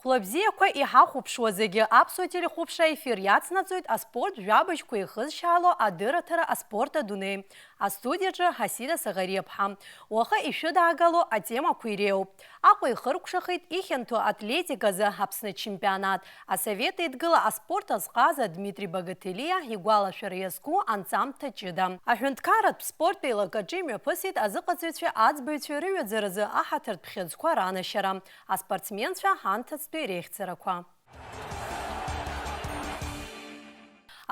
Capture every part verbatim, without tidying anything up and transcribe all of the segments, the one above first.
Хәлабзиақәа иҳахәаԥшуа зегьы аԥсуа телехәаԥшра ефир иацнаҵоит аспорт жәабжьқәа еихызшьаало адырраҭара аспорт адунеи. Астудиаҿы Ҳасида Саӷариаԥҳа. Уаха ишәыдаагало атемақәа иреиуоуп. Аҟәа ихыркәшахеит ихьанҭоу атлетиказы Аԥсны ачемпионат. Асовет Еидгыла аспорт азҟаза Дмитри Багателиа игәалашәара иазку анҵамҭа ҷыда. Аҳәынҭқарратә спорттә еилакаҿы имҩаԥысит азыҟаҵаҩцәеи аӡбаҩцәеи рыҩаӡаразы аҳаҭыртә хьыӡқәа ранашьара. Аспортсменцәа ҳанҭыҵтәи реихьӡарақәа.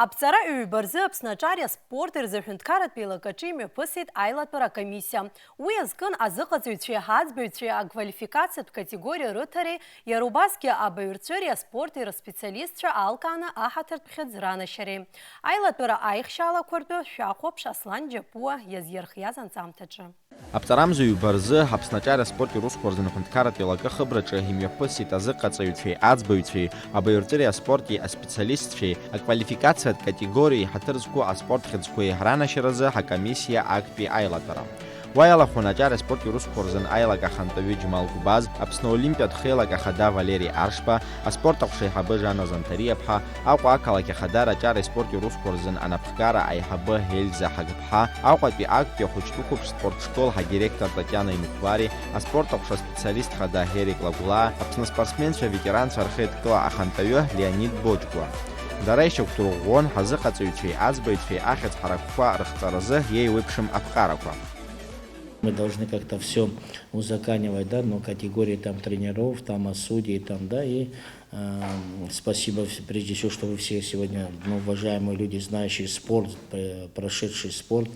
Аԥҵара ҩба рзы Аԥсны аҿари аспорти рзы аҳәынҭқарратә еилакаҿы имҩаԥысит аилатәара акомиссиа. Уи азкын азыҟаҵаҩцәеи аӡбаҩцәеи аквалификациатә категориа рыҭареи, иара убасгьы абаҩрҵәыреи аспорти рыспециалистцәа алкааны аҳаҭыртә хьыӡ ранашьареи. Аилатәара аихшьаалақәа ртәы шәахәаԥш Аслан Џьапуа иазирхиаз анҵамҭаҿы. Аԥҵарамза ҩба рзы Аԥсны аҿари аспорти русқәа рзы аҳәынҭқарратә еилакы ахыбраҿы имҩаԥысит азыҟаҵаҩцәеи аӡбаҩцәеи, абаҩрҵәыреи аспорти аспециалистцәеи, аквалификациатә категориеи ҳаҭыр зқәу аспорт хьыӡқәеи ранашьаразы ҳакомиссиа актәи аилатәара. Уа иалахәын аҿари аспорти русқәа рзын аилак ахантәаҩы Џьмал Гәбаз, Аԥсны Олимпиатә хеилак ахада Валери Аршба, аспорт аҟәша аиҳабы Жанна Занҭариаԥҳа, Аҟәа ақалақь ахадара аҿари аспорти русқәа рзын анапхгара аиҳабы Ельза Ҳагыԥҳа, Аҟәатәи актәи ахәыҷтәы қәыԥш спорт школ ҳадиректор Татиана Инуқәлари, аспорт аҟәша аспециалист хада Ерик Лагәлаа, Аԥсны спортсменцәа аветеранцәа рхеидкыла ахантәаҩы Леонид Боџьгәа. Дара ишьақәдырӷәӷәон ҳазыҟаҵаҩцәеи аӡбаҩцәеи ахьӡ ҳаракқәа рыхҵаразы еиуеиԥшым аԥҟарақәа. Мы должны как-то всё узаканивать, да, но категории там тренеров, там, а, судей, там, да, и, э, спасибо, вс-, прежде всего, что вы все сегодня, ну, уважаемые люди, знающие спорт, э, прошедший спорт.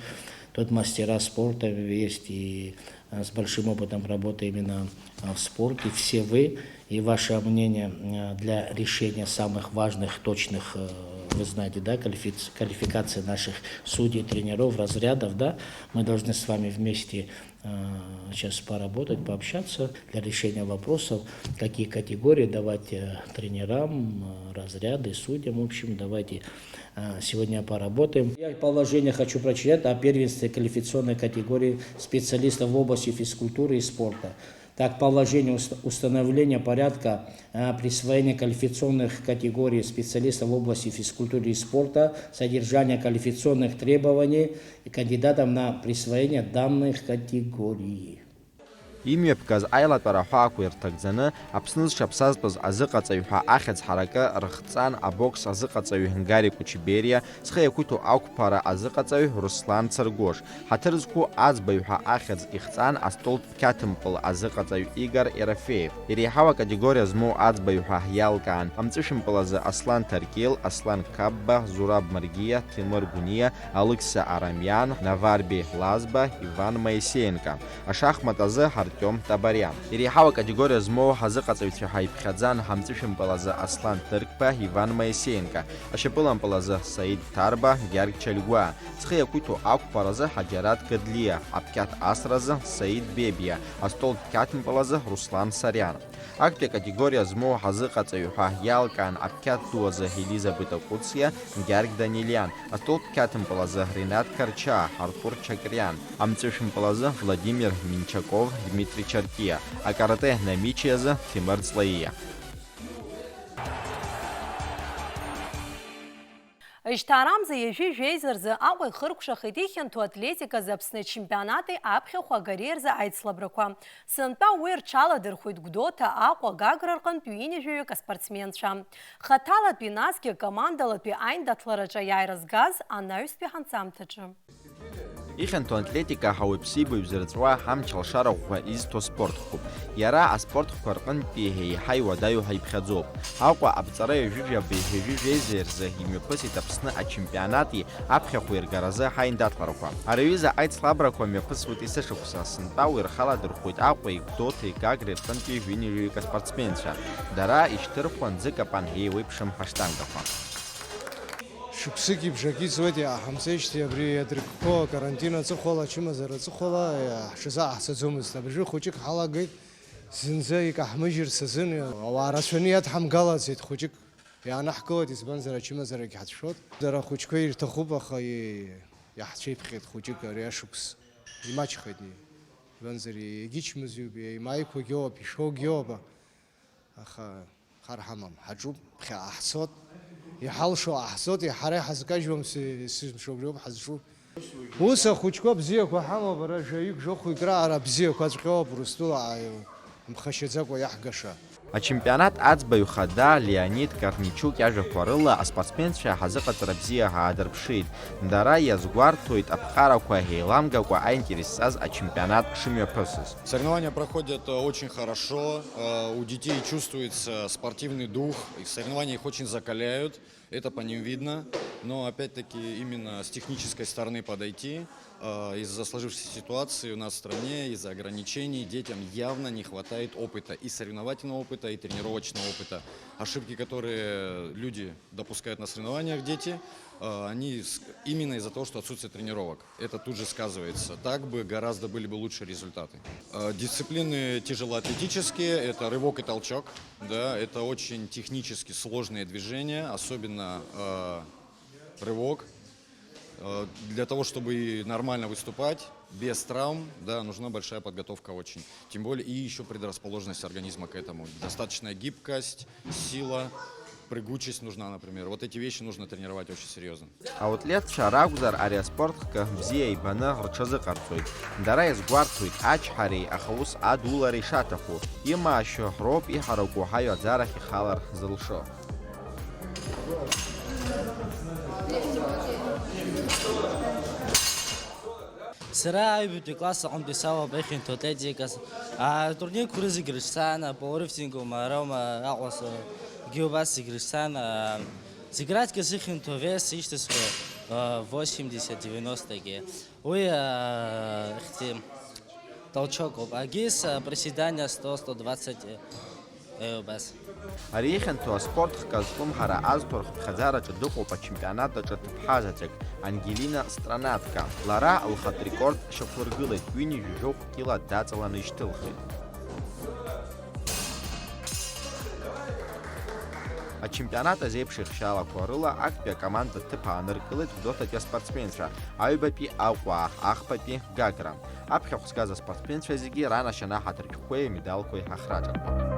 Тут мастера спорта есть, и, э, с большим опытом работы именно, э, в спорте. Все вы, и ваше мнение, э, для решения самых важных, точных, э, вы знаете, да, квалифиц-, квалификации наших судей, тренеров, разрядов, да, мы должны с вами вместе, э, сейчас поработать, пообщаться для решения вопросов, какие категории давать, э, тренерам, э, разряды, судьям, в общем, давайте, э, сегодня поработаем. Я положение хочу прочитать о первенстве квалификационной категории специалистов в области физкультуры и спорта. Так, положение уст-, установления порядка, а, присвоения квалификационных категорий специалистов в области физкультуры и спорта, содержание квалификационных требований и кандидатам на присвоение данных категорий. Имҩаԥгаз аилатәара аҳәаақәа ирҭагӡаны, Аԥсны зҽаԥсазтәыз азыҟаҵаҩ ҳәа ахьӡ ҳаракы рыхҵан абокс азыҟаҵаҩ Гари Кучибериа, зхы иақәиҭу ақәԥара азыҟаҵаҩ Руслан Царгәыш, ҳаҭыр зқәу аӡбаҩ ҳәа ахьӡ ихҵан астолтә қьаҭмпыл азыҟаҵаҩ Игор Ерофеев, иреиҳау акатегориа змоу аӡбаҩ ҳәа иалкаан, амҵәышәмпыл азы Аслан Ҭаркьыл, Аслан Қапба, Зураб Маргиа, Ҭемыр Гәниа, Алықьса Арамиан, Наварби Лазба, Иван Моисеенко, ашахмат азы Артиом Табариан. Иреиҳау акатегориа змоу ҳазыҟаҵаҩцәа ҳәа иԥхьаӡан ҳамҵәышәмпыл азы Аслан Ҭырқьба, Иван Моисеенко, ашьапылампыл азы Саид Ҭарба, Гьаргь Чальгәаа, зхы иақәиҭу ақәԥаразы Ҳаџьараҭ Гадлиа, аԥқьаҭ асразы Саид Бебиа, астолтә қьаҭмпыл азы Руслан Сариан. Актәи акатегориа змоу ҳазыҟаҵаҩ ҳәа иалкаан аԥқьаҭ ду азы Елиза Бытакәыциа, Гьаргь Данелиан, астолтә қьаҭмпыл азы Ринат Карчаа, Артур Чакриан, амҵәышәмпыл азы Владимир Минчаков, Дмитри Чаркиа, акарате Намичи азы Ҭемыр Ҵлаиа. Жьҭаарамза ҩажәи жәеиза рзы Аҟәа ихыркәшахеит ихьанҭоу атлетиказы Аԥсны ачемпионати аԥхьахә агареи рзы аицлабрақәа. Сынтәа уи рҽаладырхәит Гәдоуҭа, Аҟәа, Гагра рҟынтә ҩынҩажәаҩык аспортсменцәа. Хаҭалатәи, насгьы командалатәи аиндаҭлараҿы аиааира згаз анаҩстәи ҳанҵамҭаҿы. Ихьанҭоу атлетика ҳауаҩԥсыиба ибзырҵәуа ҳамч алшара ӷәӷәа изҭо спорт хкуп. Иара аспорт хкқәа рҟынтәи еиҳа иуадаҩу ҳәа иԥхьаӡоуп. Аҟәа аԥҵара ҩажәи жәаба ҩажәи жәеиза рзы имҩаԥысит Аԥсны ачемпионати аԥхьахә иргаразы ҳаиндаҭларақәа. Ари аҩыза аицлабрақәа мҩаԥысуеит есышықәса, сынтәа уи рхаладырхәуеит Аҟәеи, Гәдоуҭеи, Гагреи рҟынтәи жәынҩажәаҩык аспортсменцәа. Дара ишьҭырхуан ӡыкапан еиуеиԥшым ҳаштангақәа. Шықәсыки бжаки ҵуеит иааҳамҵеижьҭеи абри иадыркқәо акарантин аҵыхәала, ачымазара аҵыхәала, ҳҽазааҳцаӡомызт. Абыржәы хәыҷык ҳалагеит, зынӡа икаҳмыжьырц азын, ауаа рацәаны иадҳамгалаӡеит хәыҷык. Иаанаҳкылоит, избанзар, ачымазарагь ҳацәшәоит. Дара ахәыҷқәа ирҭахуп, аха и-, иаҳцәеиԥхьеит хәыҷык ари ашықәс. Имаҷхеит, избанзар, егьичмазаҩуп, имааиқәагьоуп, ишоугьоуп, аха Хар ҳамам, ҳаҿуп, ԥхьаҟа ҳцот, иҳалшо ҟаҳҵоит, ҳара иҳазкажьуам, си-, сымшоу убриоуп ҳазҿу. Ус ахәыҷқәа бзиақәа ҳамоуп, ара жәаҩык, жәохәҩык раара бзиақәаҵәҟьоуп Урыстәыла ааи-, мхашьаӡакәа иаҳгаша. Ачемпионат аӡбаҩ хада Леонид Корничук иажәақәа рыла, аспортсменцәа ҳазыҟаҵара бзиа аадырԥшит. Дара иазгәарҭоит аԥҟарақәа еиламгакәа аинтерес зҵаз ачемпионат шымҩаԥысыз. Соревнования проходят, э, очень хорошо. Э, у детей чувствуется спортивный дух. И соревнования их очень закаляют. Это по ним видно. Но опять-таки именно с технической стороны подойти, э, из-за сложившейся ситуации у нас в стране, из-за ограничений детям явно не хватает опыта. И соревновательного опыта, и тренировочного опыта. Ошибки, которые люди допускают на соревнованиях, дети, э, они с-, именно из-за того, что отсутствие тренировок. Это тут же сказывается. Так бы гораздо были бы лучше результаты. Э, дисциплины тяжелоатлетические, это рывок и толчок. Да, это очень технически сложные движения, особенно, э, рывок. Э, для того, чтобы и нормально выступать, без травм, да, нужна большая подготовка очень. Тем более и ещё предрасположенность организма к этому. Достаточная гибкость, сила, прыгучесть нужна, например. Вот эти вещи нужно тренировать очень серьёзно. Ауатлетцәа ракәзар, ари аспорт хкы бзиа ибаны рҽазыҟарҵоит. Дара иазгәарҭоит ачҳареи, аха ус адулареи шаҭаху. Имаашьо роуп иҳараку ҳаҩаӡарахь ихалар зылшо. Сара аҩбатәи класс аҟынтәи салоуп ихьанҭоу атлетикас. Атурнирқәа рызегь рыҽцан, апауэрлифтингоума, ароума, аҟәаса, гьы убас зегь рыҽцан. Зегь раҵкыс ихьанҭоу вес ишьҭысхуа, восемьдесят, девяносто-гьы. Уи, а, хьти, толчок ауп. Агьыс, а, приседания сто, сто двадцать, э, э, убас. Ари ихьанҭоу аспорт хкы азҿлымҳара азҭо рхыԥхьаӡараҿы дыҟоуп ачемпионат аҿы ҭыԥҳа заҵәык, Ангелина Странатка. Лара лхатә рекорд шьақәлыргылеит, ҩынҩажәи жәохә кила даҵаланы ишьҭылхит. Ачемпионат азеиԥш еихшьаалақәа рыла актәи акоманда ҭыԥ ааныркылеит Гәдоуҭатәи аспортсменцәа, аҩбатәи Аҟәаа, ахԥатәи Гагра. Аԥхьахә згаз аспортсменцәа зегьы ранашьан аҳаҭырқәеи амедалқәеи ахраҿақәа.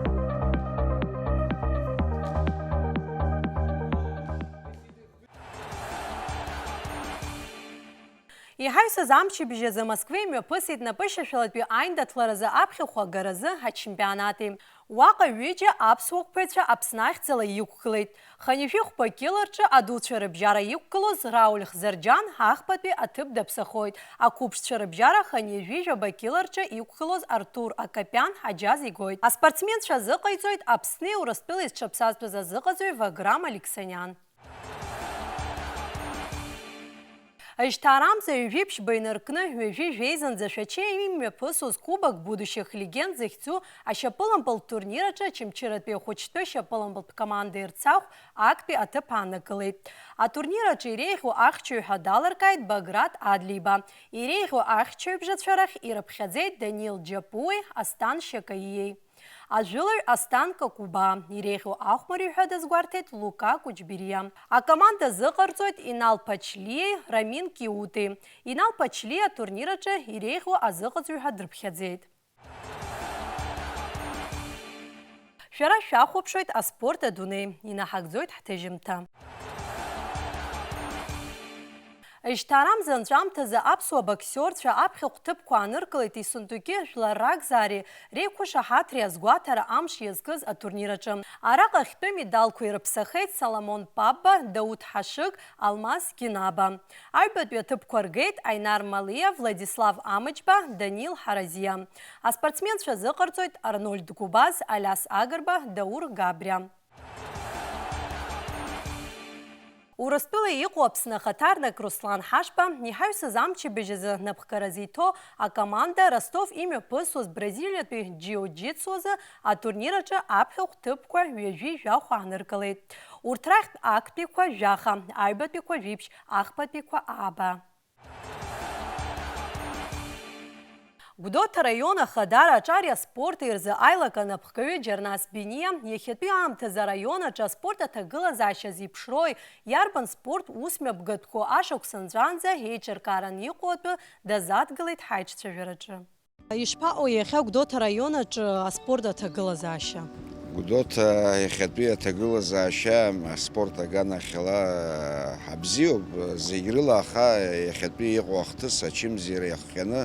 Иҳаҩсыз амчыбжь азы Москвеи мҩаԥысит напышьашәалатәи аиндаҭларазы аԥхьахә агаразы ачемпионати. Уаҟа ҩыџьа аԥсуа қәԥаҩцәа Аԥсны ахьӡала иқәгылеит. Хынҩажәи хәба кьыла рҿы адуцәа рыбжьара иқәгылоз Рауль Хзарџьан ахԥатәи аҭыԥ даԥсахоит. Ақәыԥшцәа рыбжьара хынҩажәи жәаба кьыла рҿы иқәгылоз Артур Акопиан аџьаз игоит. Аспортсменцәа азыҟаиҵоит Аԥсни Урыстәылеи зҽаԥсазтәыз азыҟаҵаҩ Ваграм Аликсаниан. Жьҭаарамза ҩажәи ԥшьба инаркны, ҩажәи жәеизанӡа Шәачеи имҩаԥысуаз Кубок будущих легенд захьӡу ашьапылампылтә турнир аҿы Очамчыратәи ахәыҷтәы шьапылампылтә команда Ерцахә актәи аҭыԥ ааннакылеит. Атурнир аҿы иреиӷьу ахьчаҩ ҳәа далыркааит Баграт Адлеиба, иреиӷьу ахьчаҩбжацәа рахь ирыԥхьаӡеит Данил Џьапуи Асҭан Шьакаиеи. Ажәылаҩ Асҭан Какәыба, иреиӷьу ахәмарҩ ҳәа дазгәарҭеит Лука Кәыҷбериа. Акоманда азыҟарҵоит Инал Ԥачлиеи Рамин Киути. Инал Ԥачлиа атурнир аҿы иреиӷьу азыҟаҵаҩ ҳәа дрыԥхьаӡеит. Шәара шәахәаԥшуеит аспорт адунеи, инаҳагӡоит ҳҭыжьымҭа. Жьҭаарамза анҵәамҭазы аԥсуа боксиорцәа аԥхьахә ҭыԥқәа ааныркылеит Ессентуки жәлар ракзаареи реиқәышаҳаҭреи азгәаҭара амш иазкыз атурнир аҿы. Араҟа ахьтәы медалқәа ирыԥсахеит Соломон Пабба, Дауҭ Ҳашыг, Алмаз Гинаба. Аҩбатәи аҭыԥқәа ргеит Аинар Малиа, Владислав Амыҷба, Данил Ҳаразиа. Аспортсменцәа азыҟарҵоит Арнольд Гәыбаз, Алиас Агрба, Даур Габриа. Урыстәыла иҟоу Аԥсны ахаҭарнак Руслан Ҳашба иҳаҩсыз амчыбжь азы напхгара зиҭо акоманда Ростов имҩаԥысуаз Бразилиатәи џиу-џитсу азы атурнир аҿы аԥхьахә ҭыԥқәа ҩажәи жәохә ааныркылеит. Урҭ рахьтә актәиқәа жәаха, аҩбатәиқәа жәиԥшь, ахԥатәиқәа ааба. Гәдоуҭа араион Ахадара аҿари аспорти рзы аилак анапхгаҩы Џьарнас Бениа иахьатәи аамҭазы араион аҿы аспорт аҭагылазаашьа зеиԥшроуи, иарбан спорт усмҩаԥгатәқәоу ашықәс анҵәаанӡа еиҿыркааран иҟоу атәы дазадгылеит ҳаиҿцәажәараҿы. Ишԥаҟоу иахьа Гәдоуҭа араион аҿы аспорт аҭагылазаашьа? Гәдоуҭа иахьатәи аҭагылазаашьа аспорт аганахьала ҳабзиоуп зегь рыла, аха иахьатәи иҟоу ахҭыс ачымзара иахҟьаны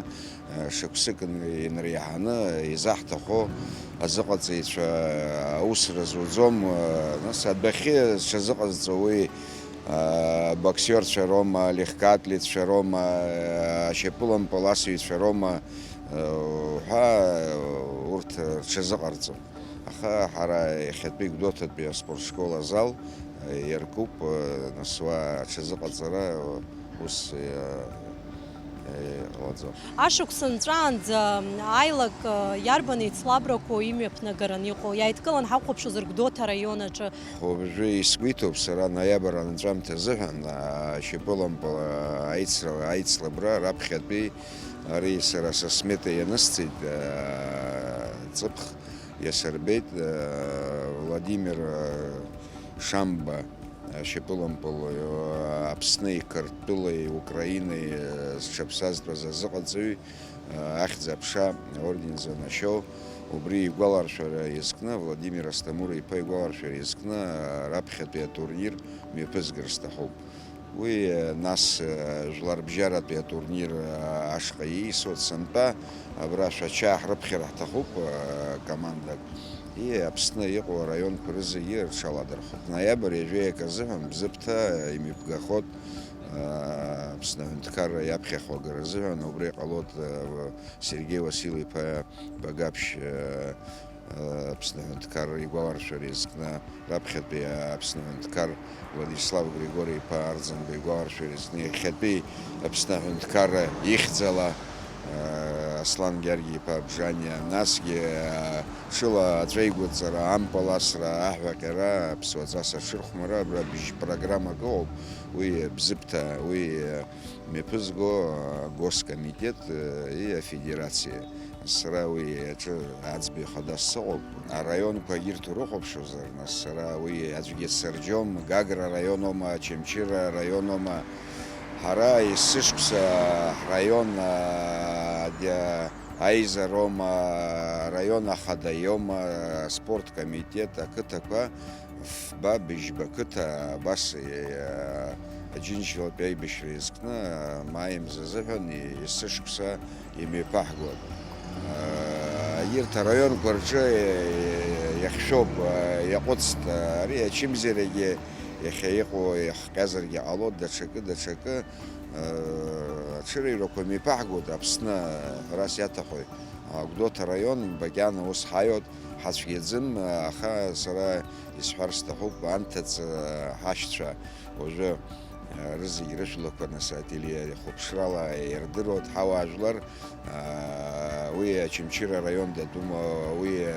шықәсык инреиҳаны изаҳҭаху азыҟаҵаҩцәа аус рызуӡом, нас адәахьы зҽазыҟазҵо уи абоксиорцәа роума, алегкоатлетцәа роума, ашьапылампыл асыҩцәа роума ҳәа урҭ рҽазыҟарҵом. Аха ҳара иахьатәи Гәдоуҭатәи аспортшкол азал иаркуп, нас уа аҽазыҟаҵара ус иҟалаӡом. Ашықәс нҵәаанӡа аилак иарбан еицлабрақәоу имҩаԥнагаран иҟоу? Иааидкылан ҳахәаԥшуазар Гәдоуҭа араион аҿы? Уажәы исгәеиҭоуп сара ноиабр анҵәамҭа азыҳәан ашьапылампыл аицра-, аицлабра раԥхьатәи ари сара са смета ианысҵеит, ҵыԥх иасырбеит, Владимир Шамба, ашьапылампыл, Аԥсни Қырҭтәылеи Украинеи зҽаԥсазтәыз азыҟаҵаҩ, Ахьӡ-аԥша аорден занашьоу, убри игәаларшәара иазкны, Владимир Асҭамыр-иԥа игәаларшәара иазкны, раԥхьатәи атурнир мҩаԥызгар сҭахуп. Уи, нас, жәларбжьаратәи атурнир ашҟа ииасуа сынтәа, абра Шәача ҳрыԥхьар ҳҭахуп, командак. И, Аԥсны иҟоу араионқәа рызегьы рҽаладырхәып. Ноиабр ҩажәи акы азыҳәан Бзыԥҭа имҩаԥгахоит, Аԥсны аҳәынҭқарра иаԥхьахо агара азыҳәан, убра иҟалоит, Сергеи Васил-иԥа Багаԥшь, Аԥсны аҳәынҭқарра игәаларшәара иазкны, раԥхьатәи Аԥсны аҳәынҭқар Владислав Григори-иԥа Арӡынба игәаларшәара иазкны, иахьатәи Аԥсны аҳәынҭқарра ихьӡала, Аслан Гьаргь-иԥа Бжаниа, насгьы, ҽыла аҵәеигәыҵара, ампыл асра, аҳәаҟьара, аԥсуаҵас аҽырхәмара, абра быжь программак ыҟоуп, уи Бзыԥҭа, уи мҩаԥызго агоскомитет и афедерациа. Сара уи аҿы аӡбаҩ хадас сыҟоуп. Араионқәа егьырҭ урыхәаԥшуазар, нас сара уи аӡәгьы дсырџьом, Гагра араион аума, Очамчыра араион аума, ҳара есышықәса ҳраион, а, дя-, аизароума, араион ахада иоума, аспорт комитет, ақыҭақәа, фба-быжьба қыҭа абас, е, Аџьынџьтәылатәи аибашьра иазкны, мааи мза азыҳәан есышықәса имҩаԥаҳгоит. Егьырҭ араионқәа рҿы иахьшәоуп, иаҟәыҵт. Ари ачымзарагьы иахьа иҟоу иахҟьазаргьы ҟалоит, даҽакы, даҽакы. Аҽырыҩрақәа мҩаԥаҳгоит Аԥсны, ҳәарас иаҭаху. Гәдоуҭа араион макьана ус ҳаиоит, ҳацәгьаӡым, аха сара исҳәар сҭахуп, анҭыҵ ҳашьцәа уажәы, рызегь рыжәлақәа нас ателехәаԥшрала ирдыруеит ҳауаажәлар. Уи Очамчыра араион датәума, уи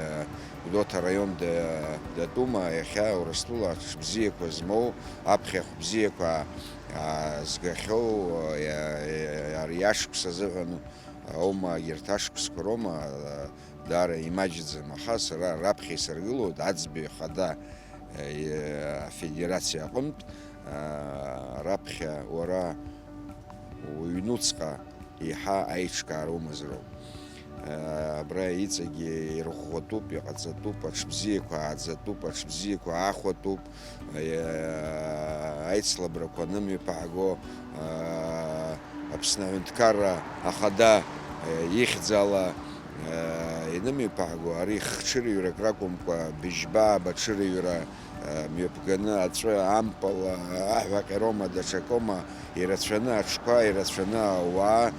Гәдоуҭа араион да-, датәума, иахьа Урыстәыла аҽыбзиақәа змоу, аԥхьахә бзиақәа, а, згахьоу, иа-, иа-, ари ашықәс азыҳәан аума, егьырҭ ашықәсқәа роума, а, даара имаҷӡам, аха сара раԥхьа исыргылоит аӡбаҩ хада, а, и-, афедерациа аҟынтә, а, раԥхьа уара уҩнуҵҟа еиҳа аиҿкаара умазароуп. Абра иҵегьы ирӷәӷәатәуп, иҟаҵатәуп, аҽыбзиақәа ааӡатәуп, аҽыбзиақәа аахәатәуп, аицлабрақәа анымҩаԥааго, Аԥсны аҳәынҭқарра ахада ихьӡала инымҩаԥааго, ари хҽырыҩрак ракәымкәа, быжьба-ааба ҽырыҩра мҩаԥганы аҵәы, ампыл, аҳәаҟьароума, даҽакоума, ирацәаны аҽқәа, ирацәаны ауаа,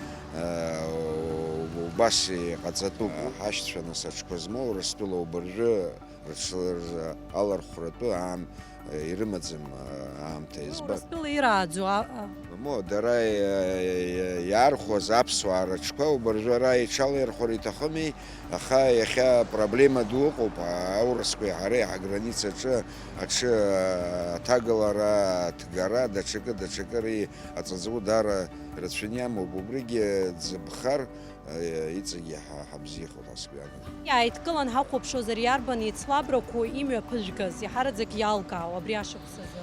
убас иҟаҵатәуп. Ҳашьцәа, нас, аҽқәа змоу Урыстәыла убыржәы рыҽ-, алархәратәы аан-, ирымаӡам аамҭа избан. Урыстәыла ирааӡо, а, а. Мо, дара, э, э, иаархәаз аԥсуаа рыҽқәа убыржәы ара иҽалаирхәар иҭахыми, аха иахьа проблема ду ыҟоуп, аурысқәеи ҳареи ҳаграницаҿы аҽы, э, аҭагылара, аҭгара, даҽакы, даҽакы ри-, аҵаҵӷәы даара рацәаны иамоуп, убригьы ӡыбхар, э, иҵегьы ҳа-, ҳабзиахоит ҳәа сгәы иаанагоит. Иааидкылан ҳахәаԥшуазар, иарбан еицлабрақәоу имҩаԥыжәгаз, иаҳараӡак иалкаау абри ашықәс азы?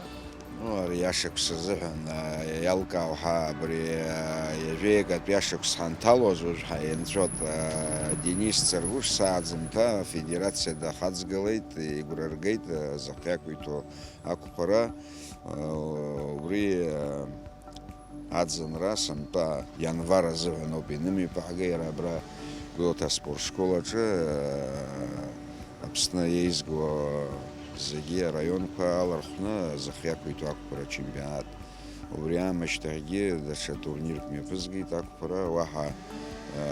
Ну, ари ашықәс азыҳәан, а, иалкаау ҳа абри, а, ҩажәеигатә иашықәс ҳанҭалоз уажә ҳаинҵәот, а, Денис Царгәыш сааӡамҭа афедерациа дахаҵгылеит, игәра ргеит, а, зхы иақәиҭу ақәԥара, а, убри, а, аӡынра сынтәа ианвар азыҳәан ауп инымҩаԥаҳга, иара абра Гәдоуҭа аспортшкол аҿы, а, Аԥсны еизго зегьы араионқәа алархәны зхы иақәиҭу ақәԥара ачемпионат. Убри аамышьҭахьгьы даҽа турнирк мҩаԥызгеит ақәԥара, уаҳа, а,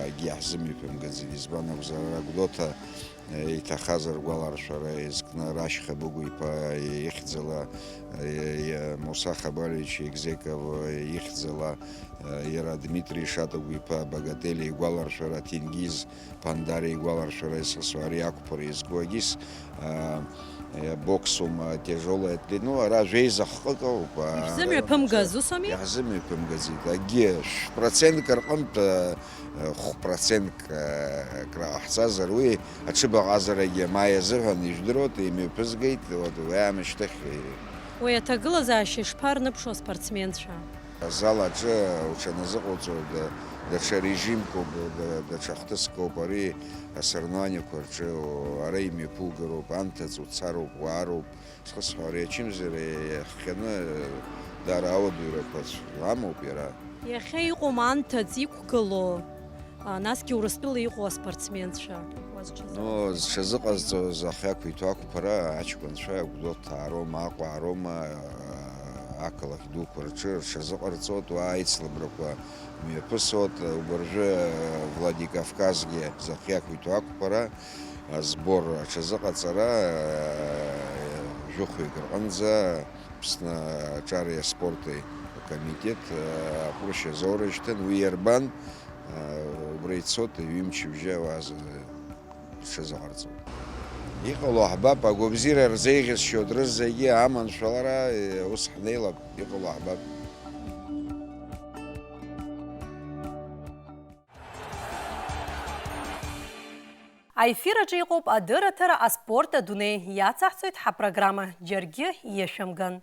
акгьы иаҳзымҩаԥымгаӡеит, избан акәзар, ара Гәдоуҭа, а, иҭахаз ргәаларшәара иазкны Рашь Хабыгә-иԥа ихьӡала, а, Муса Хабалевич Егзеков ихьӡала, а, иара Дмитри Шатыгә-иԥа Багателиа игәаларшәара, Ҭенгиз Пандариа игәаларшәара исасу ари ақәԥара иазку агьыс, а, э, боксума, тяжелый атлет, ну, ара жәеиза хкык ауп, а, Ишәзымҩаԥымгаз, ус ами? Иаҳзымҩаԥымгаӡеит. Акгьы, шә-процентк рҟынтә, а, хә-процентк, а, краҟаҳҵазар, уи аҽыбаҟазарагьы ма иазыҳәан ижәдыруеит, имҩаԥызгеит, вот, уи аамышьҭахь, э, Уи аҭагылазаашьа ишԥарныԥшуа аспортсменцәа? Азал аҿы уҽаназыҟауҵо, да-, даҽа режимқәоуп, да-, даҽа хҭыскоуп, ари асоревнованиақәа рҿы, о, ара имҩаԥугароуп, анҭыҵ уцароуп, уаароуп. Схысҳәаара иачымзар, иахҟьаны, дара ауадаҩрақәа амоуп иара. Иахьа иҟоума анҭыҵ иқәгылоу, а, насгьы Урыстәыла иҟоу аспортсменцәа? Ну, зҽазыҟазҵоз ахы иақәиҭу ақәԥара аҷкәынцәа Гәдоуҭаароума, Аҟәаароума, ақалақь дуқәа рҿы рҽазыҟарҵоит, уа аицлабрақәа мҩаԥысуеит. Убыржәы Владикавказгьы зыхы иақәиҭу ақәԥара, асбор аҽазыҟаҵара, жәохәҩык рҟынӡа Аԥсны аҿареи аспорти акомитет аҟәрышь азоурышьҭын, уи иарбан, убра ицоит, ҩымчыбжьа уа рҽазыҟарҵоит. Иҟало ҳбап, агәабзиара рзеиӷьасшьоит рызегьы, аманшәалара, ус ҳнеилап, иҟало ҳбап. Аефир аҿы иҟоуп адырраҭара аспорт адунеи, иацаҳҵоит ҳапрограмма, џьаргьы иашәымган.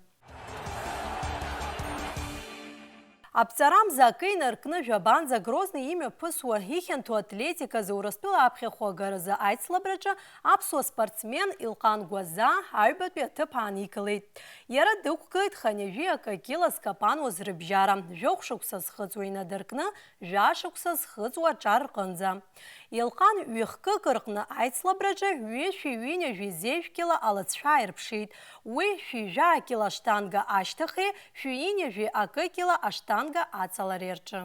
Аԥҵарамза акы инаркны жәабанӡа Грозни имҩаԥысуа ихьанҭоу атлетиказы Урыстәыла аԥхьахә агаразы аицлабраҿы аԥсуа спортсмен Илҟан Гәаза аҩбатәи аҭыԥ ааникылеит. Иара дықәгылеит хынҩажәи акы акила зкапануаз рыбжьара, жәохә шықәса зхыҵуа инадыркны, жәа шықәса зхыҵуа аҿар рҟынӡа. Елҟан ҩы-хкык рҟны аицлабраҿы ҩышәи ҩынҩажәи зеижә кьыла алыҵшәа ааирԥшит. Уи шәи жәаа кьыла аштанга ашьҭыхреи шәи ҩынҩажәи акы кьыла аштанга аҵалареи рҿы.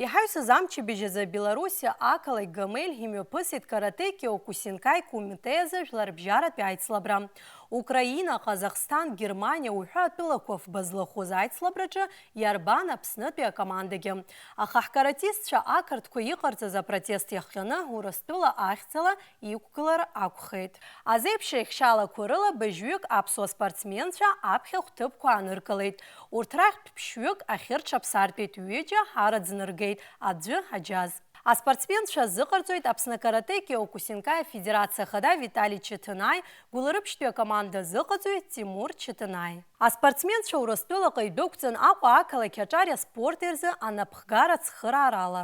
Иҳаҩсыз амчыбжь азы Белоруссиа ақалақь Гомель имҩаԥысит каратэ Киокусинкай кумитеизы жәларбжьаратәи аицлабра. Украина, Ҟазахсҭан, Германиа уҳәа атәылақәа фба злахәыз аицлабраҿы иарбан Аԥснытәи акомандагьы. Аха ҳкаратистцәа ақырҭқәа иҟарҵаз апротест иахҟьаны Урыстәыла ахьӡала иқәгылар акәхеит. Азеиԥш еихшьалақәа рыла быжьҩык аԥсуа спортсменцәа аԥхьахә ҭыԥқәа ааныркылеит. Урҭ рахьтә ԥшьҩык ахьырҽаԥсартәеит, ҩыџьа араӡны ргеит, аӡәы аџьаз. Аспортсменцәа азыҟарҵоит Аԥсны каратэ Киокусинкай афедерациа ахада Витали Чыҭынаи, Гәылрыԥшьтәи акоманда азыҟаҵаҩ Тимур Чыҭынаи. Аспортсменцәа Урыстәылаҟа идәықәҵан Аҟәа ақалақь аҿар аспорти рзы анапхгара ацхыраарала.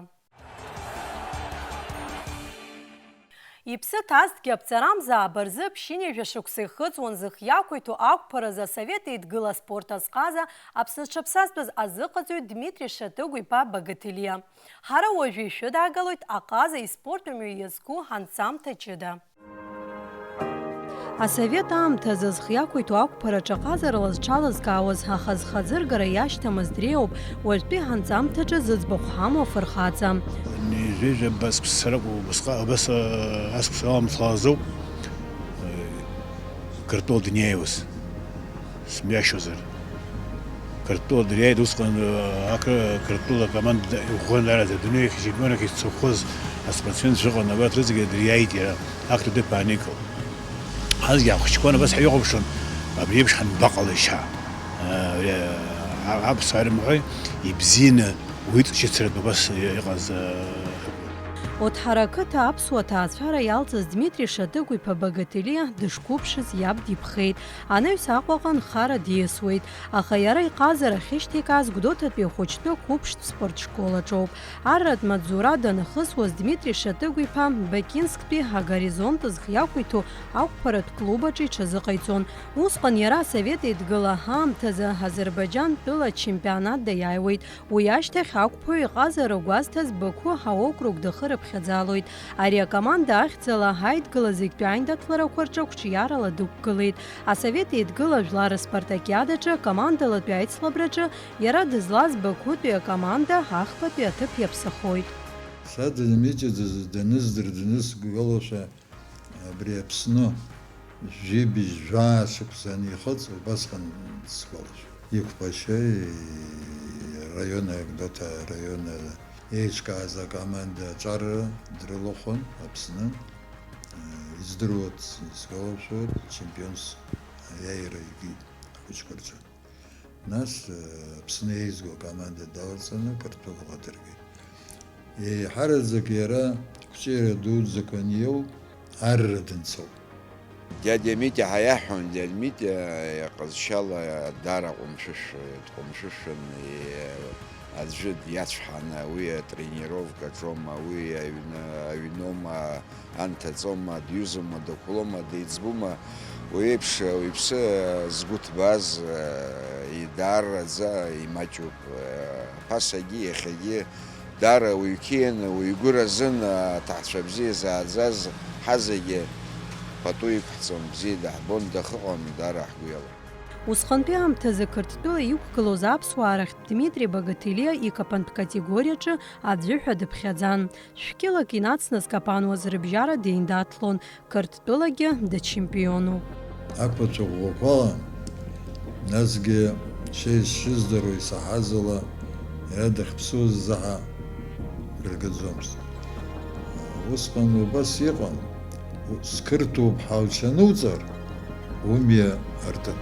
Иԥсы ҭазҭгьы аԥҵарамза ааба рзы ԥшьынҩажәа шықәса ихыҵуан зых иақәиҭу ақәԥаразы Асовет Еидгыла аспорт азҟаза Аԥсны зҽаԥсазтәыз азыҟаҵаҩ Дмитри Шатыгә-иԥа Багаҭелиа. Ҳара уажәы ишәыдаагалоит аҟаза испорт мҩа иазку ҳанҵамҭа ҷыда. Асовет аамҭазы зхы иақәиҭу ақәԥараҿы аҟазарала зҽалызкаауаз, аха зхы аӡыргара иашьҭамыз дреиуоуп уажәтәи ҳанҵамҭаҿы зыӡбахә ҳамоу афырхаҵа. Ҩажәа бацк саракәу убасҟа-, абас, а, аскәш аамҭала азоуп, а, Гыртәыла днеиуаз, смҩашьозар. Гыртәыла дыриааит усҟан, ақы-, Гыртәыла акоманда иӷәӷәан даараӡа, адунеи ачемпионахь ицахәыз аспортсменцәа ыҟан, абарҭ рызегьы дыриааит иара, актәи аҭыԥ ааникылт. Ҳазегьы ҳахәыҷқәан, абас ҳҩахәаԥшуан, абри еиԥш ҳанбаҟалеи шьҭа? Абри, А-, аԥсуаа ирымҳәои, ибзианы уи ҵшьыцратә убас иҟаз, э, Оҭҳара ақыҭа аԥсуа ҭаацәара иалҵыз Дмитри Шатыгә-иԥа Багателиа дышқәыԥшыз иаб дипхеит. Анаҩс Аҟәаҟа нхара диасуеит, аха иара иҟазара ахьышьҭеикааз Гәдоуҭатәи ахәыҷтәы қәыԥштә спорт школ аҿоуп. Арратә маҵзура данахысуаз Дмитри Шатыгә-иԥа Бакинсктәи агоризонт зхы иақәиҭу ақәԥаратә клуб аҿы иҽазыҟаиҵон. Усҟан иара Асовет Еидгыла аамҭазы Азербаџьан тәыла ачемпионат даиааиуеит. Уи ашьҭахь ақәԥаҩ иҟазара гәазҭаз Баку аокруг дахырыԥхьаӡалоит. Ари акоманда ахьӡала Аидгыла зегьтәи аиндаҭларақәа рҿы қәҿиарала дықәгылеит. Асовет Еидгыла жәлар рспартакиадаҿы акомандалатәи аицлабраҿы иара дызлаз Бакутәи акоманда ахԥатәи аҭыԥ иаԥсахоит. Садын Митиа дыз-, даныздыр, данысгәалашәа, абри Аԥсны жәибжь жәаа шықәса анихыҵ, убасҟан сгәалашәоит. Иқәԥашьа, и-, раион, Гәдоуҭа араион еиҿкааз акоманда аҿар дрылахәын Аԥсны. Издыруа, сгәалашәоит, чемпионс аиааира икит ахәыҷқәа рҿы. Нас, э, Аԥсны еизго акоманда далҵны Қырҭтәылаҟа дыргеит. Еиҳараӡак иара қәҿиара дуӡӡақәа аниоу арра дынцоуп. Дядя Митя ҳәа иаҳҳәон, дядя Митя иҟазшьала даара ҟәымшәышә, дҟәымшәышәын, и-, аӡәы диацәҳаны, уи атренировкаҿома, уи аҩны, аҩнома, анҭаҵома, диҩызоума, дықәлома, деиҵбума, уи еиԥш, уи иԥсы згәы ҭбааз, э, и-, даараӡа имаҷуп. Э, ԥасагьы иахьагьы даара уаҩ қьианы, уаҩ гәыр азын, аҭаацәа бзиа зааӡаз ҳазегьы пату иқәҳҵон, бзиа даҳбон, дахыҟан, даара ҳгәы иалан. Усҟантәи аамҭазы Қырҭтәыла иқәгылоз аԥсуаа рахьтә Дмитри Багателиа икапантә категориаҿы аӡәы ҳәа дыԥхьаӡан. Шәкьылак инацны зкапануаз рыбжьара деиндаҭлон, Қырҭтәылагьы дачемпионуп. Ақәацә ӷәӷәақәала, насгьы шеи сшыздыруа исаҳаз ала, иара дахьԥсуаз заҳа рыргаӡомызт. Усҟан убас иҟан, зқырҭуп ҳәа уҽануҵар, умҩа артын.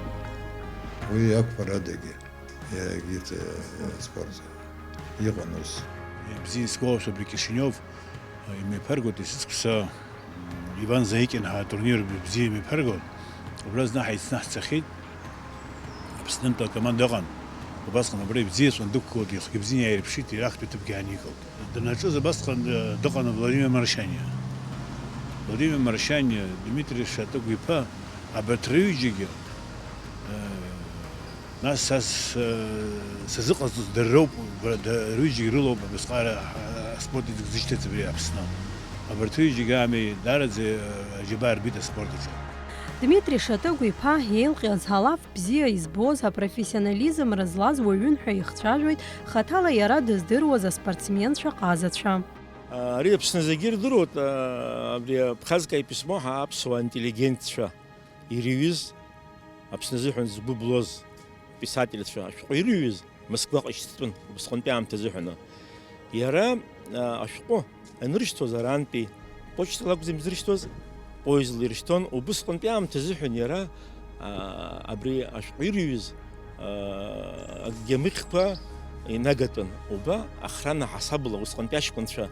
Уи ақәԥарадагьы иагьыт, э, спорт иҟан ус. Бзиа исгәалашәоит абри Кишинев, э, имҩаԥыргоит есыцкәса, м, Иван Заикин ҳәа атурнир бзиа имҩаԥыргон. Убра зны ҳаицны ҳцахьеит. Аԥснынтә акоманда ыҟан. Убасҟан абра ибзиаҵәҟьан дықәгылт, ихгьы бзианы иааирԥшит, иара ахьтә ҭыԥгьы ааникылт. Данаҿыз абасҟан, э, дыҟан Владимир Маршаниа. Владимир Маршаниа, Дмитрий Шатыгә-иԥа, абарҭ рҩыџьагьы, э, Нас са с-, сазыҟазҵоз дара роуп, бара, да-, рҩыџьагьы рылоуп абасҟара, а, аспорт зышьҭаз абри Аԥсны. Абарҭ рҩыџьагьы ами, даараӡа, а, аџьабаа рбеит аспорт аҿы. Дмитри Шатыгә-иԥа еилҟьаз, алаф бзиа избоз, апрофессионализмра злаз уаҩын ҳәа ихцәажәоит хаҭала иара дыздыруаз аспортсменцәа ҟазацәа. Ари Аԥсны зегьы ирдыруеит, а, абри Абхазское письмо ҳәа аԥсуа интеллигентцәа ирыҩыз, Аԥсны азыҳәан згәы блоз писательцәа ашәҟәы ирыҩыз Москваҟа ишьҭтәын, убысҟантәи аамҭа азыҳәаны. Иара, а, ашәҟәы аныршьҭуаз арантәи почтала акәӡам изыршьҭуаз, поездла иршьҭуан, убысҟантәи аамҭа азыҳәан иара, а, абри ашәҟәы ирыҩыз, а, агьамыхьқәа инагатәын. Уба, охрана ҳасабла усҟантәи аҷкәынцәа,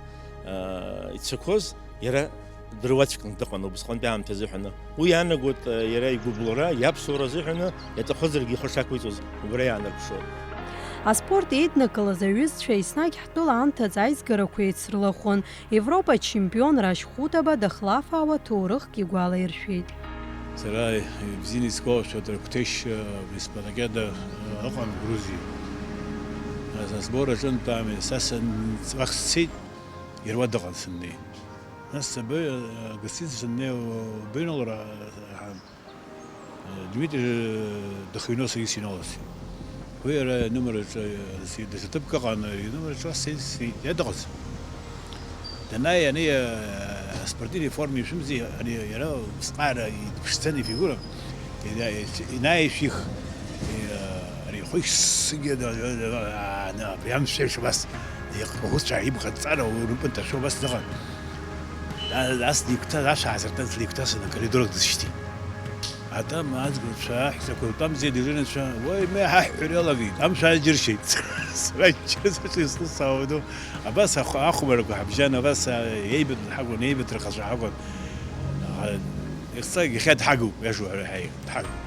а, ицақәоз, иара дыруаӡәкны дыҟан убысҟантәи аамҭа азыҳәаны. Уи иаанагоит, а, иара игәыбылра, иаԥсуара азыҳәаны иаҭахызаргьы ихы шақәиҵоз убра иаанарԥшуа. Аспорт еиднакылаз аҩызцәа еснагь ҳтәыла анҭыҵ аизгарақәа еицрылахәын, Европа ачемпион Рашь Хәытаба дахлафаауа ҭоурыхк игәалаиршәеит. Сара ибзианы исгәалашәоит, Рақәҭешь, а, спартакиада, а, ыҟан Грузиа. А, асбор аҿынтә ами, са сан-, ҵуах сцеит, иара уа дыҟан саннеи. Нас сабы, а, гостиница саннеи, убеиналра, а, Дмитри, э, дахьыҩноу саргьы сыҩналасит. Уи иара инымраҿы, э, си-, даҽа ҭыԥк ыҟан, инымраҿы ас сеи-, сеи-, иара дыҟаӡам. Данааи, ани, э, аспортивный форма ишәымзи, ани иара усҟаара иԥшӡан ифигура, ина-, инааишәих, э, ари ихәы ишсыгьы, да, да, да, а, на, абри амшә еиԥш абас, ихәыцәа, ибӷаҵара, урымпынҭашәа убас дыҟан. Да, ас дигәҭа-, ашә аазыртын, дигәҭасын, акоридорак дысшьҭит. Атәам аӡбаҩцәа, аҳәсақәа, атәам зеидыжынацәа, уаҩ ме ҳаҳәҳәар иалагеит, амшә ааџьыршьеит. Сара ачча саша ислысаауаду, абас ахә-, ахәмарақәа ҳабжьан, абас, а, еибыҭ ҳакәын, еибыҭрахацәа ҳакәын. Аха, ихсаг, иахьа дҳагуп, иашоу ҳәа ҳаи-, дҳагуп.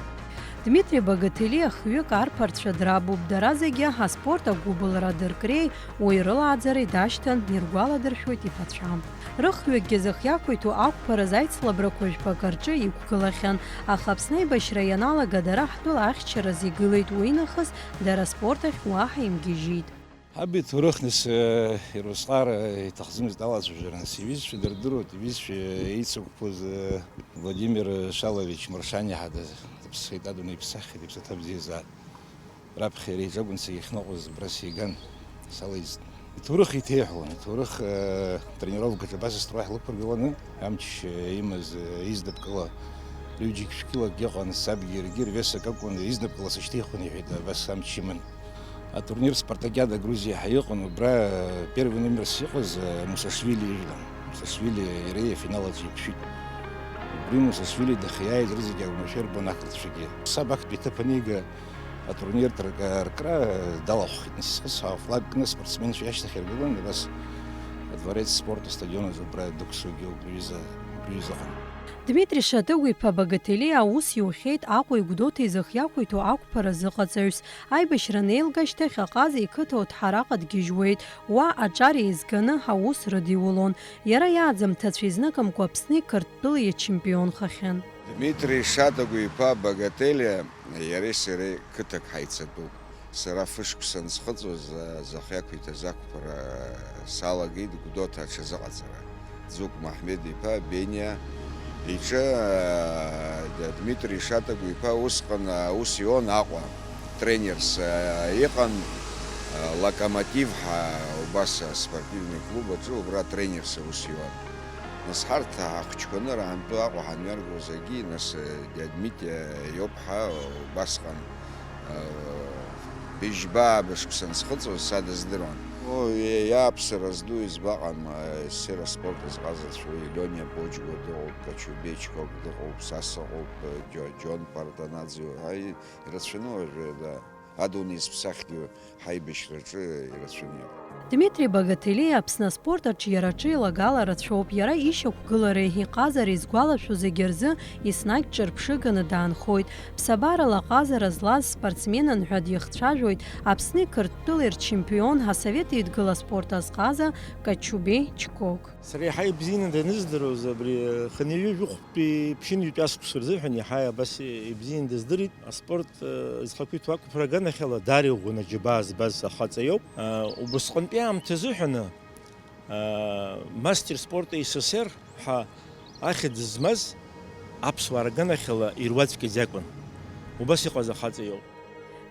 Дмитри Багателиа хҩык арԥарцәа драбуп, дара зегьы аспорт агәыбылра дыркреи, уи рылааӡареи дашьҭан, иргәаладыршәоит иԥацәа. Рыхҩыкгьы зых иақәиҭу ақәԥараз аицлабрақәа жәпак рҿы иқәгылахьан, аха Аԥсны аибашьра ианалага дара ҳтәыла ахьчараз игылеит, уи нахыс дара аспорт ахь уаҳа имгьежьит. Ҳаб иҭоурых нас, э, иара усҟар, э, иҭахӡамызт алацәажәара, нас иҩызцәа дырдыруеит, иҩызцәа еицықәԥоз, э, Владимир Шалович Маршаниа ҳәа дыԥсхеит, адунеи иԥсахит, иԥсаҭа бзиазааит. Раԥхьа иара иҿы акәын сагьахьныҟәоз, абра сиган, салаиҵт. Иҭоурых иҭеиҳәалон, иҭоурых, э, тренировкаҿы абас астроҳ лықәыргыланы, амч, э, имаз, э, изнапкыла, ҩыџьагь шәқьылак иҟан, сабгьы иаргьы рвесак акәын, изнапкыла сышьҭихуан, иҳәеит, абас амч иман. Атурнир Спартакиада Грузиа ҳәа иҟан, убра, э, первый номерс иҟаз, э, Мусашвили ижәлан. Мусашвили иареи афинал аҿы иԥшәит. Убри Мусашвили дахьиааиз рызегьы аунашәа ирбон ақырҭцәагьы. Саб актәи иҭыԥ анига, атурнир рк-, ркра, э, далахәхеит. Нас исхысҳәаауа, флаг кны спортсменцәа иашьҭахь иргылан, абас адворец спорта астадион аҿы убра дықәсугьы убри ҩыза, убри ҩызаҟан. Дмитри Шатыгә-иԥа Багателиа аус иухьеит Аҟәеи Гәдоуҭеи зых иақәиҭу ақәԥара зыҟаҵаҩс. Аибашьра анеилга ашьҭахь Аҟаза иқыҭа Оҭҳараҟа дгьежьуеит. Уа аҿар еизганы аус рыдиулон. Иара иааӡамҭацәа изныкымкәа Аԥсни Қырҭтәылеи ачемпионхахьан. Дмитри Шатыгә-иԥа Багателиа иареи сареи қыҭак ҳаицатәуп. Сара фышықәса ансхыҵуаз, а, зых иақәиҭыз ақәԥара салагеит Гәдоуҭа аҽазыҟаҵара. Ӡук Маҳмед-иԥа Бениа иҿы, а, Д-, Дмитри Шатыгә-иԥа усҟан аус иуан Аҟәа, тренерс, а, иҟан, а, Локомотив ҳәа убас аспортивный клуб аҿы убра тренерс аус иуан. Нас ҳарҭ ҳахәыҷқәаны раантәы Аҟәа ҳанҩаргоз егьи, нас, э, дад Митиа иоуп ҳәа убасҟан, э, быжьба-ааба шықәса ансхыҵуаз са дыздыруан. О, иа-, иааԥсара зду избаҟам, э, сфера спорт зҟазацәоу Лиониа Боџьгәа дыҟоуп, Качубеи Чкок дыҟоуп, са сыҟоуп, э, Џьо-, Џьон Партанаӡе, аи, ирацәаны уажәы, да, адунеи зԥсахгьы ҳаибашьраҿы ирацәаны иҟоуп. Дмитри Багателиа Аԥсны аспорт аҿиараҿы илагала рацәоуп. Иара ишьақәгылареи иҟазареи згәалашәо зегьы рзы еснагь ҿырԥшыганы даанхоит. Ԥсабарала аҟазара злаз спортсменын ҳәа дихцәажәоит Аԥсни Қырҭтәылеи рчемпион, Асовет Еидгыла аспорт азҟаза Качубеи Чкок. Сара иаҳа ибзианы даныздыруаз абри хынҩажәи жәохәтәи ԥшьынҩажәи ҩажәа шықәса рзыҳәан иаҳа абас ибзианы дыздырит. Аспорт, э, зхақәиҭу ақәԥара аганахьала даара иӷәӷәаны аџьабаа збаз ахаҵа иоуп. Э, убысҟантәи аамҭа азыҳәаны, э, мастер спорта С С С Р ҳәа ахьӡ змаз аԥсуаа рганахьала ируаӡәк иӡакәын. Убас иҟаз ахаҵа иоуп.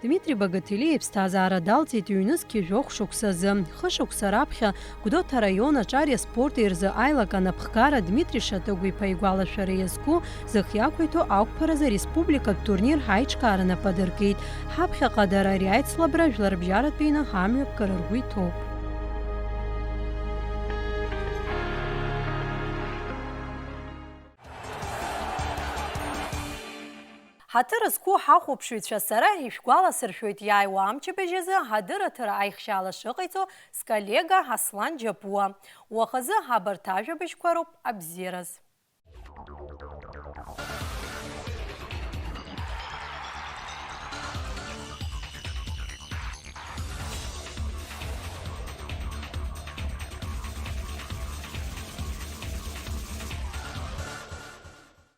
Дмитри Багателиа иԥсҭазаара далҵит ҩнызқь жәохә шықәсазы. Хышықәса раԥхьа Гәдоуҭа араион аҿари аспорти рзы аилак анапхгара Дмитри Шатыгә-иԥа игәалашәара иазку зых иақәиҭу ақәԥаразы ареспубликатә турнир ҳаиҿкаараны апа дыркит. Ҳаԥхьаҟа дара ари аицлабра жәларбжьаратәины амҩаԥгара ргәы иҭоуп. Ҳаҭыр зқәу ҳахәаԥшыҩцәа, сара ишәгәаласыршәоит, иааиуа амчыбжь азы ҳадырраҭара аихшьаала шыҟаиҵо сколлега Аслан Џьапуа. Уахазы абарҭ ажәабжьқәа роуп абзиараз.